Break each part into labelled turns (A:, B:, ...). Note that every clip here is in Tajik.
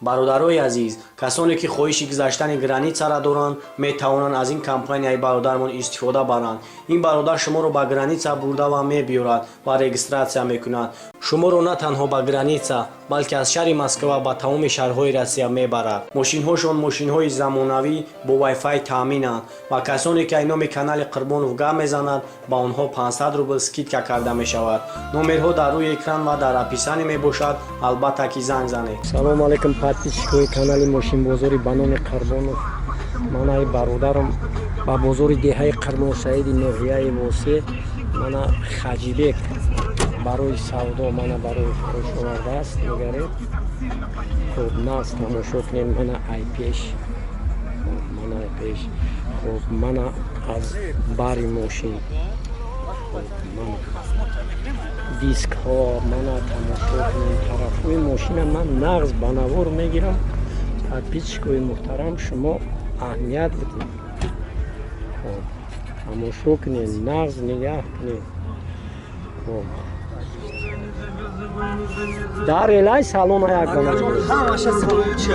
A: Бародарои азиз, касоне ки хоҳиши гузаштани границара доранд, метавонанд аз ин компанияи бародармон истифода баранд. Ин бародар шуморо ба граница бурда ва мебиёрад ва регистрация мекунад. Шуморо на танҳо ба граница, балки аз шаҳри Москва ба тамоми шаҳрҳои Россия мебарад. Мошинҳошон мошинҳои замонавӣ, бо вайфай таъминанд ва касоне ки ай номи канали Қурбонов гап мезанад, ба онҳо 500 рубл скидка карда мешавад. Номерҳо дар рӯи экран ва дар описание мебошад. Албатта ки занг занед.
B: Салому алейкум, подписчикои канали Мошинбозори ба номи Қурбонов. Манаи бародарам ба бозори деҳаи Қурбоншаҳиди ноҳияи Восе мана Хаҷибек барои савдо, мана барои фурӯш овардааст. Нигаред, хуб, нағз тамошо кунед. Мана ай пеш, хуб, мана ай пеш, хуб, мана аз бари мошин, хуб, мана дискҳо, мана тамошо кунем тарафҳои мошина. Ман нағз ба навор мегирам. Подписчикои муҳтарам, шумо аҳамият бидед. Хуб, тамошо кунед, нағз нигаҳ кунед. Хуб, дар элай салона як дона.
C: Ҳамаша салон чи?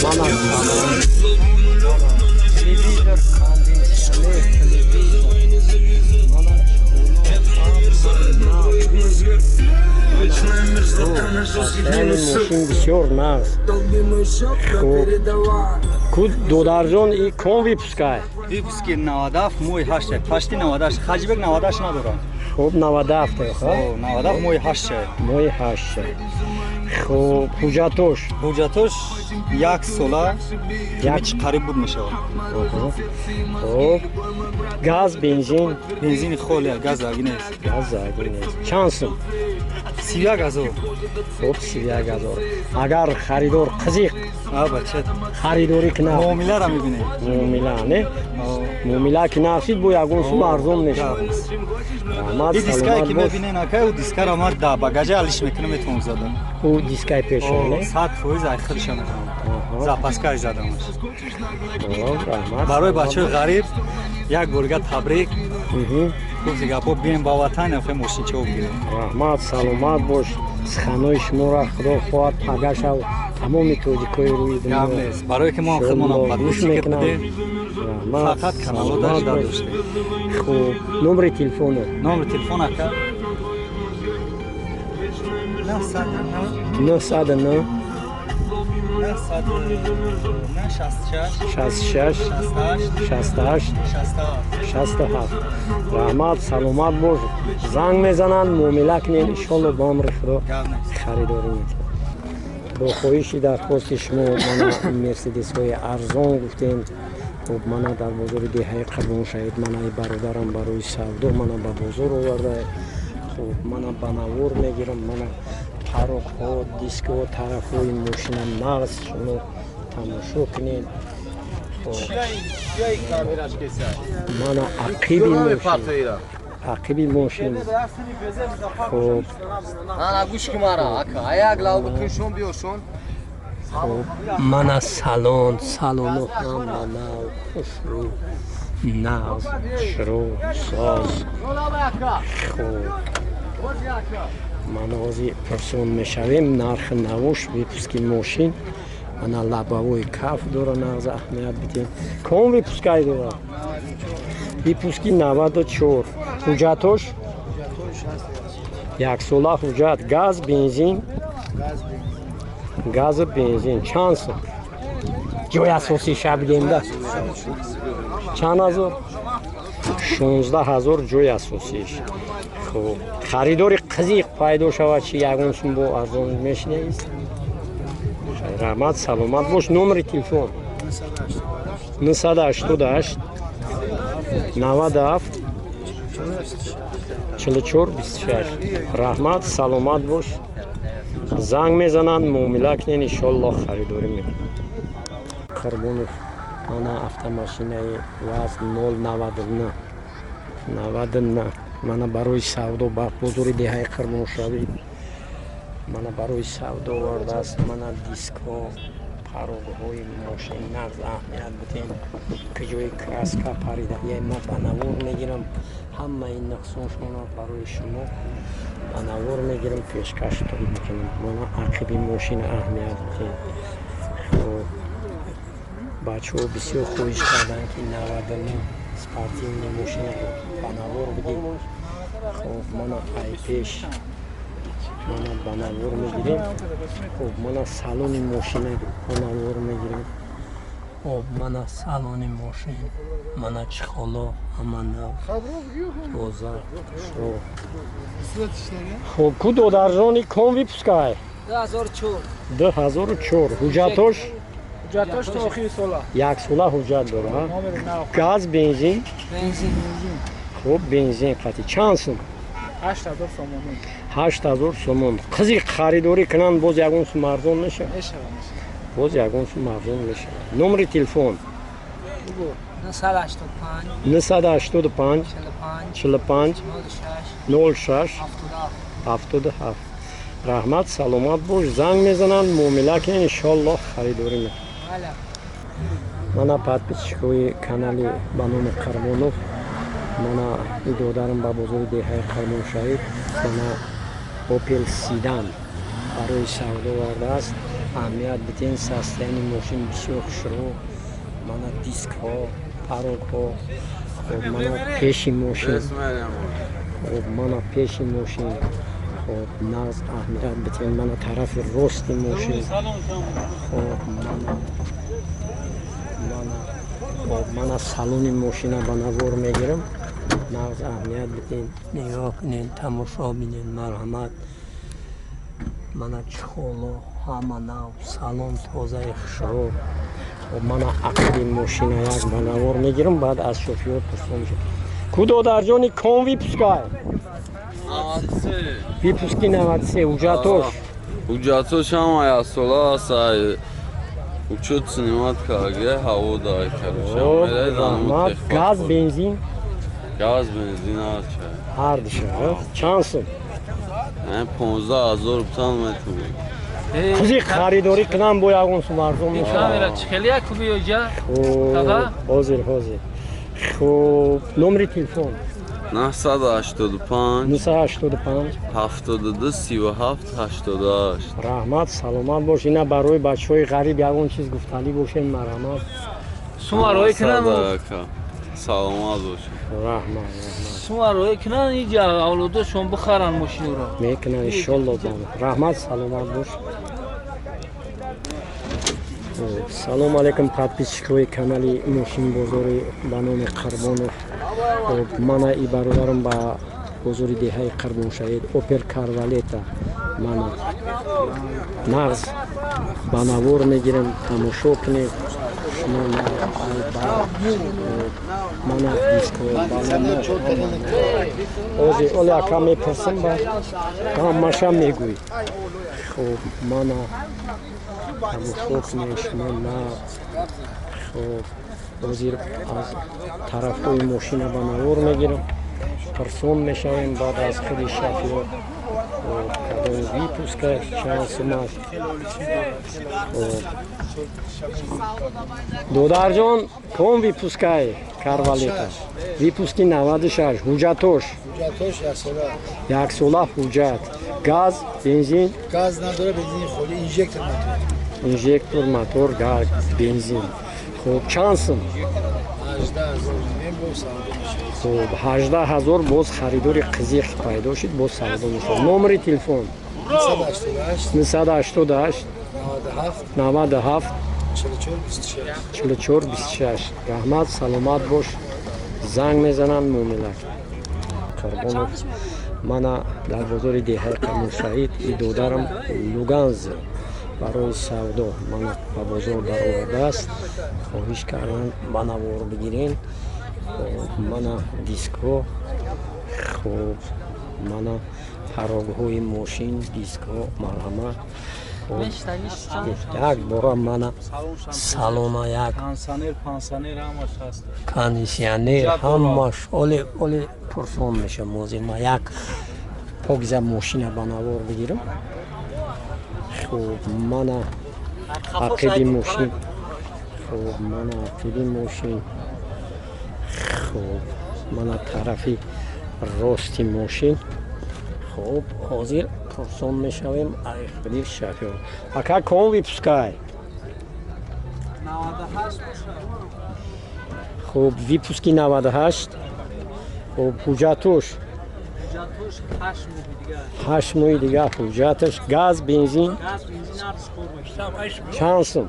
B: Мана салон, телевизор, кондитсионер, телевизор, мана чехоло. Состояние мошин бисёр нағз. Хуб ку, додарҷон, и кон выпускай?
C: Выпуски 97, моҳи 8, почти 98. Хаҷибек 98 надорам.
B: Хуб, 97?
C: О, 97, моҳи 8.
B: Моҳи 8. Хуб, ҳуҷҷатош?
C: Ҳуҷҷатош як сола.
B: Як-
C: Чи қариб буд мешавад.
B: Хуб, газ, бензин?
C: Бензини холия, газ аги нест.
B: Газ аги нест. Чанд сум?
C: 31 000.
B: Хуб, 31 000. Агар харидор қизиқ
C: А, бача,
B: харидорӣ кунад?
C: Муомиларо мебинем.
B: Муомила не, муомила ки нафсид, бо ягон сум арзон мешавад. Раҳмат.
C: И дискае
B: Саломат
C: ки
B: бош.
C: мебинен, акай, ӯ дискаро ман да багажа алиш мекунам, метавонам задам.
B: Ӯ дискаи пеша, не?
C: 100% ай худша метавонам. Запаскай задамаш.
B: Хуб, раҳмат.
C: Барои
B: Саломат
C: бачаҳои
B: бош.
C: ғариб як борга табрик. Гуфти гапо, бием ба ватан, яхе мошинчао бигирем.
B: Раҳмат, саломат бош. Суханои шуморо, худо хоҳад, пагашав тамоми тоҷикои рӯи
C: Гап
B: дунё
C: нест, барое ки мо худмонам
B: гӯш
C: подписчик
B: мекунам.
C: будем.
B: Раҳмат.
C: Фақат канало
B: Саломат
C: дашда
B: бош.
C: доштем.
B: Хуб, номери телефоно?
C: Номери телефон, ака, 909.
B: 909.
C: 909 66.
B: 66.
C: 68.
B: 68.
C: 67.
B: 67. Раҳмат, саломат бош. Занг мезананд, муомила кунем, иншолло, ба амри Худо
C: Гап нест.
B: харидорӣ мекунем. Бо хоҳиши дархости шумо мана мерседесҳои арзон гуфтем. Хуб, мана дар бозори деҳаи Қурбоншаҳид манаи бародарам барои савдо мана ба бозор оварда. Хуб, мана ба навор мегирам. Мана парокҳо, дискҳо, тарафҳои мошина нағз шумо тамошо кунед. Хуб, мана ақиби мошин, ақиби мошин. Хуб.
D: Ана, гӯш ки мара, ака, аяк лав бикун, шон биёшон.
B: Хуб, мана салон, салону ҳама нав, хушрӯ, нағз, хушрӯ, соз. Хуб, мана ҳозир пурсон мешавем нархи навош, выпуски мошин. Мана лобовой каф дора, нағз аҳамият бидем. Ком выпускай дора? Выпуски 94. Ҳуҷҷатош яксола ҳуҷҷат. Газ, бензин? Газу бензин. Чанд сум? Ҷои асосии шабгемда чанд ҳазор? 16 000 ҷои асосиш. Хуб, харидори қизиқ пайдо шавад чи, ягон сум бо арзон мешинавист? Раҳмат, саломат бош. Номери телефон? 988 97 44 26. Раҳмат, саломат бош. Занг мезананд, муомила кунен, иншоллоҳ, харидорӣ мекунанд. Қурбонов, мана автомашинаи ВАЗ 099 99 мана барои савдо ба бозори деҳаи Қурбоншавӣ мана барои савдо овардааст. Мана дискҳо. Порогҳои мошин нағз аҳамият бидем, куҷои краска парида. Я ма ба навор мегирам, ҳамаи нуқсоншонро барои шумо ба навор мегирам, пешкаштон мекунам. Мана ақиби мошин аҳамият бидем. Хоб, бачаҳо бисёр хоҳиш карданд, ки 99 спортивный мошина ба навор бидем. Хоб, мана ай пеш, мана ба навор мегирем. Хоб, мана салони мошина ба навор мегирем. Хоб, мана салони мошин, мана чехоло ҳама нав, тоза, хушрӯ. Хоб, ку додарҷони, ком выпускай?
D: 2004.
B: 2004. Ҳуҷҷатош?
E: Ҳуҷҷатош то охири сола.
B: Яксола ҳуҷҷат дора. Газ, бензин?
D: Бензин.
B: Хуб, бензин қати чанд сум?
E: 8000 сомонӣ.
B: 8000 сомон. Қизи харидорӣ кунанд, боз ягон сум арзон мешавад?
E: Мешавад.
B: Боз ягон сум арзон мешавад. Номери телефон?
D: 985.
B: 985.
D: 45.
B: 45.
D: 06.
B: 06.
D: 77.
B: 77. Раҳмат, саломат бош. Занг мезананд, муомила кунед, иншоаллоҳ харидорӣ мекунад.
D: Бале.
B: Мана, подписчикои канали ба номи Қурбонов, мана и додарам ба бозори деҳаи Қурбоншаҳид мана Опел седан барои савдо овардааст. Аҳамият биден, состояние мошин бисёр хушрӯ. Мана дискҳо, порогҳо. Хоб, мана пеши мошин. Хоб, мана пеши мошин. Хоб, нағз аҳамият биден. Мана тарафи рости мошин. Хоб, мана, хоб, мана салони мошина ба навор мегирам. Нағз аҳамият биден, нигоҳ кунед, тамошо бинед, марҳамат. Мана чехоло ҳама нав, салон тозаи хушрӯ. Хоб, мана ақиби мошина як ба навор мегирам, баъд аз шофёр пурсон мешавам. Ку додарҷони, ком выпускай? Выпуски 93. Ҳуҷҷатош?
F: Ҳуҷҷатош ҳама яксола аст, учёт снимать карда, ҳаво дай.
B: Хоб, раҳмат. Газ, бензин?
F: Газ, бензин ҳарча.
B: Ҳардуша. Чанд сум?
F: 15 000 бутан метавонем.
B: Қизи харидорӣ кунам, бо ягон сум арзон мешавад?
E: Камера чихели як куби ёҷа.
B: Хуб, ҳозир, ҳозир. Хуб, номери телефон?
F: 985.
B: 985.
F: 72 37 88.
B: Раҳмат, саломат бош. Ина барои бачаҳои ғариб ягон чиз гуфтанӣ бошед, марҳамат.
E: Сума роӣ кунан.
F: Саломат бошед.
B: Раҳмат, раҳмат.
E: Сума роӣ кунан, иҷа авлодошон бихаран мошинро.
B: Мекунан, иншолло. Раҳмат, саломат бош. Салому алайкум, подписчикои канали мошинбозори ба номи Қурбонов. Мана и бародарам ба бозори деҳаи Қурбоншаҳид Опел Корвалета, мана нағз ба навор мегирем, тамошо кунед шумо. Мана диско. Ҳозир оли ака мепурсам, ба ҳамаша мегӯй. Хуб, мана тамошо кунед шумо нағз. Хуб, ҳозир аз тарафҳои мошина ба навор мегирам, пурсон мешавем баъд аз худи шофёр, кадом выпуска, чанд сум аст. Додарҷон, ком выпускай Корвалета? Выпуски 96. Ҳуҷҷатош? Яксола ҳуҷҷат. Газ, бензин?
G: Газ надора, бензини холи, инжектор, мотор.
B: Инжектор, мотор, газ, бензин. Хуб, чанд сум? Хуб, 18 000. Боз харидори қизиқ пайдо шуд, боз савдо мешавад. Номери телефон? 988 97 44 26. Раҳмат, саломат бош. Занг мезананд, муомила. Қурбонов, мана дар бозори деҳаи Қурбоншаҳид и додарам Луганз барои савдо мана ба бозор баровардааст. Хоҳиш карданд, ба навор бигирем. Мана дискҳо. Хуб, мана порогҳои мошин, дискҳо, марҳамат. Як бора мана салона як. Кондитсионер ҳамаш. Оле, оле пурсон мешам. Ҳозир ма як покиза мошина ба навор бигирам. Хуб, мана. Ақиби мошин. Хуб, мана ақиби мошин. Хуб, мана тарафи рости мошин. Хуб, ҳозир пурсон мешавем ай худи шофёр. Ака, ком выпускай? Хуб, выпуски 98. Хуб, ҳуҷҷатуш? 8 моҳи дига ҳуҷҷаташ. Газ, бензин чанд сум?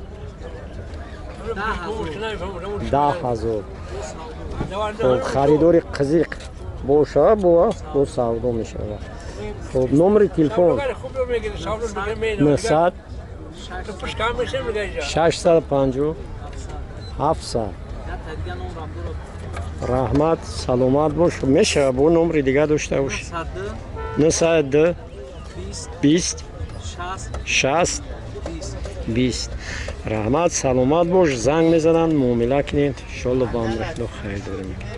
B: 10 000. Хуб, харидори қизиқ боша, бо савдо мешавад. Хуб, номери телефон? 900 650 700. Раҳмат, саломат бош. Мешава, бо номери дига дошта бош? 902 20 60 20. Раҳмат, саломат бош. Занг мезананд, муомила кунед, иншолло, ба амри Худо харидорӣ мекунед.